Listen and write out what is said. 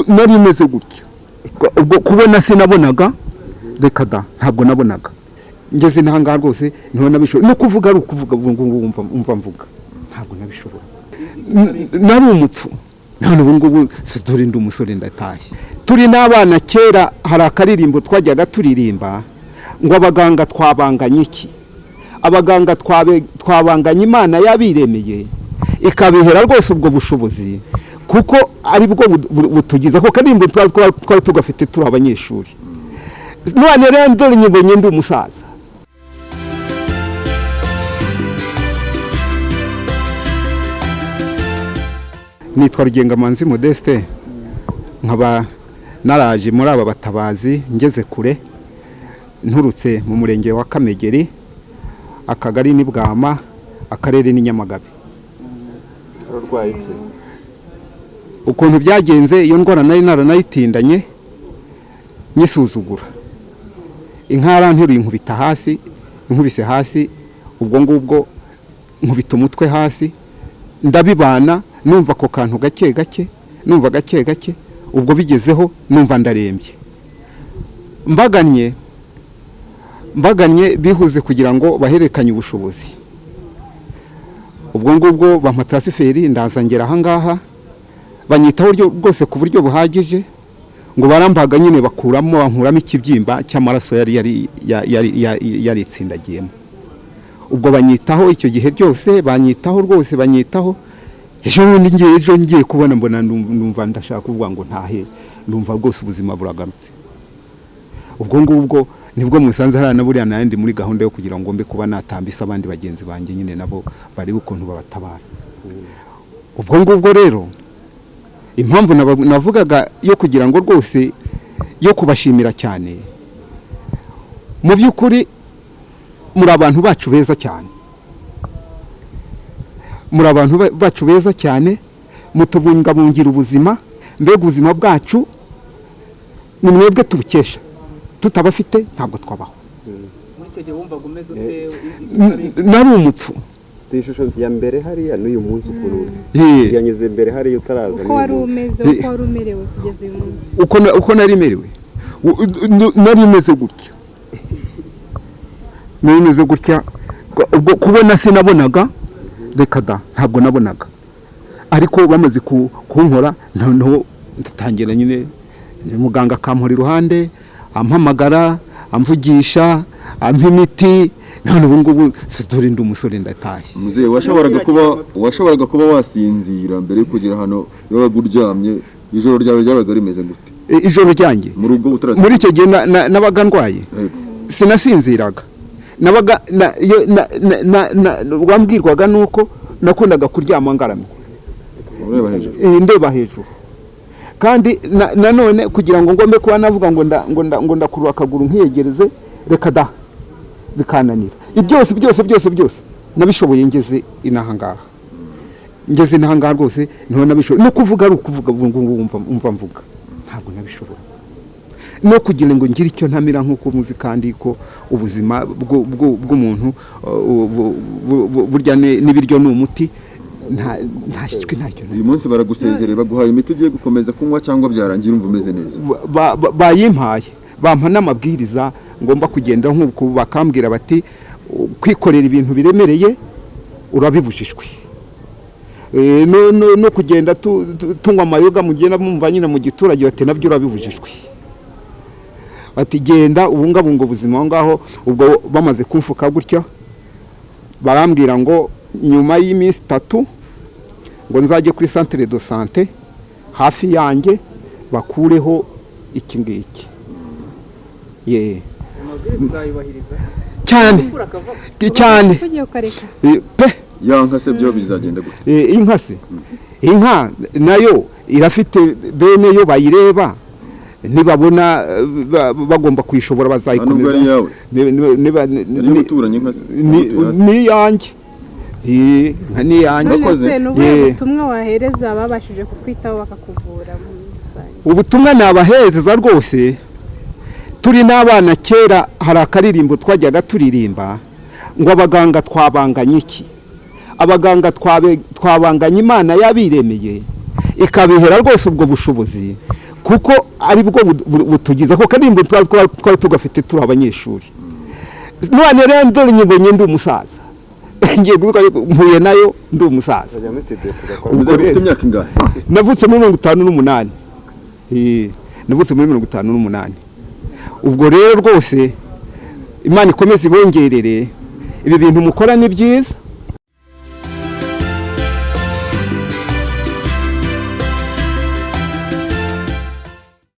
Nari meze gutya, ubwo kubona sinabonaga, reka da, ntabwo nabonaga. Ngeze n'ahangaha rwose niho nabishobora no kuvuga, ari ukuvuga ubu ngubu wumva mvuga, ntabwo nabishobora. Nari umupfu, none ubu ngubu dore ndi umusore, ndatashye. Turi n'abana kera hari akaririmbo twajyaga turirimba ngo abaganga twabanganye iki, abaganga twabanganye Imana yabiremeye ikabihera rwose ubwo bushobozi, kuko ari bwo butugize. Ako karirimbo twari tugafite turi abanyeshuri. None rero dore nyibonye ndi umusaza. Nitwa Rugengamanzi Modeste, nkaba naraje muri aba batabazi ngeze kure, nturutse mu murenge wa Kamegeri, akagari ni Bwama, akarere ni Nyamagabe. Urarwaye iki? Ukuntu byagenze, iyo ndwara nari naranayitindanye nyisuzugura. Inka yaranteruye inkubita hasi, inkubise hasi ubwo ngubwo nkubita umutwe hasi, ndabibana, numva ako kantu gake gake, numva gake gake, ubwo bigezeho numva ndarembye. Mbagannye bihuze kugira ngo bahererekanye ubushobozi, ubwo ngubwo bampa transfert, ndaza ngera ahangaha, banyitaho rwose ku buryo buhagije, ngo barambaga nyine, bakuramo, bankuramo ikibyimba cy'amaraso yari yaritsindagiyemo. Ubwo banyitaho icyo gihe byose, banyitaho rwose, banyitaho. Ejo bundi ngiye, ejo ngiye kubona mbona numva ndashaka kuvuga ngo ntahe, numva rwose ubuzima buragarutse. Ubwo ngubwo nibwo musanze hariya na buriya nandi muri gahunda yo kugira ngo mbe kuba natambisa abandi bagenzi banjye nyine nabo barebe ukuntu babatabara. Ubwo ngubwo rero impamvu navugaga yo kugira ngo rwose yo kubashimira cyane, mu by'ukuri muri abantu bacu beza cyane, muri abantu bacu beza cyane, mutubungabungira ubuzima. Mbega ubuzima bwacu ni mwebwe tubukesha, tutabafite ntabwo twabaho. Muri icyo gihe wumvaga umeze ute? Nari umupfu. Ishusho ya mbere hariya n'uyu munsi ukuntu yanyuze mbere hariya utaraza, uko wari umeze, uko wari umerewe kugeza uyu munsi? Uko nari merewe, nari meze gutya, nari meze gutya, ubwo kubona sinabonaga, reka da, ntabwo nabonaga. Ariko bamaze kunkora noneho ndatangira nyine, muganga akampora iruhande, ampamagara, amvugisha, ampa imiti, none ubu ngubu dore ndi umusore, ndatashye. Muzehe, washoboraga kuba wasinzira mbere yo kugera hano? Wabaga uryamye, ijoro ryawe ryabaga rimeze gute? Ijoro ryanjye mu rugo utarasinzira? Muri icyo gihe nabaga ndwaye, sinasinziraga. Nabaga wambwirwaga nuko nakundaga kuryama ngaramye, ureba hejuru. Ndeba hejuru. Kandi nanone kugira ngo ngombe kuba navuga ngo ndakurura akaguru nkiyegereze, reka da, bikananira. Byose byose byose byose nabishoboye ngeze inaha ngaha, ngeze inaha ngaha rwose niho nabishoboye no kuvuga, ari ukuvuga ubu ngubu wumva mvuga, ntabwo nabishobora. No kugira ngo ngire icyo ntamira nk'uko muzi, kandi ko ubuzima bw'umuntu burya n'ibiryo ni umuti, nta shwi ntacyo. Uyu munsi baragusezerera, baguhaye imiti ugiye gukomeza kunywa cyangwa byarangira urumva umeze neza? Bayimpaye, bampa n'amabwiriza ngomba kugenda nk'uko bakambwira bati kwikorera ibintu biremereye urabibujijwe, no kugenda tunywa amayoga mugenda mumva nyine mu giturage, bati nabyo urabibujijwe, bati genda ubungabunga ubuzima aho ngaho. Ubwo bamaze kumfuka gutya, barambwira ngo nyuma y'iminsi 3 ngo nzajye kuri centre de santé hafi yanjye bakureho iki ngiki. Ye, cyane cyane. Ugiye ukareka? Pe. Ya nka se byo bizagenda gute? Inka se, inka nayo irafite bene yo bayireba, nibabona bagomba kuyishobora bazayikomeza. Nubwo ari iyawe? Ari umuturanyi inka se? Ni iyanjye, nka ni iyanjye. None se ni ubuhe butumwa wahereza ababashije kukwitaho bakakuvura muri rusange? Ubutumwa nabahereza rwose, turi n'abana kera hari akaririmbo twajyaga turirimba ngo abaganga twabanganye iki, abaganga twabanganye Imana yabiremeye Ikabihera rwose ubwo bushobozi, kuko ari bwo butugize ako karirimbo twari tugafite turi abanyeshuri. None rero dore nyibonye ndi umusaza, ngiye kuvuga mpuye nayo ndi umusaza. Tujya muri studio tugakora. Uvuze ko ufite imyaka ingahe? Navutse muri 58. Navutse muri 58. Ubwo rero rwose Imana ikomeze ibongerere. Ibi bintu mukora ni byiza.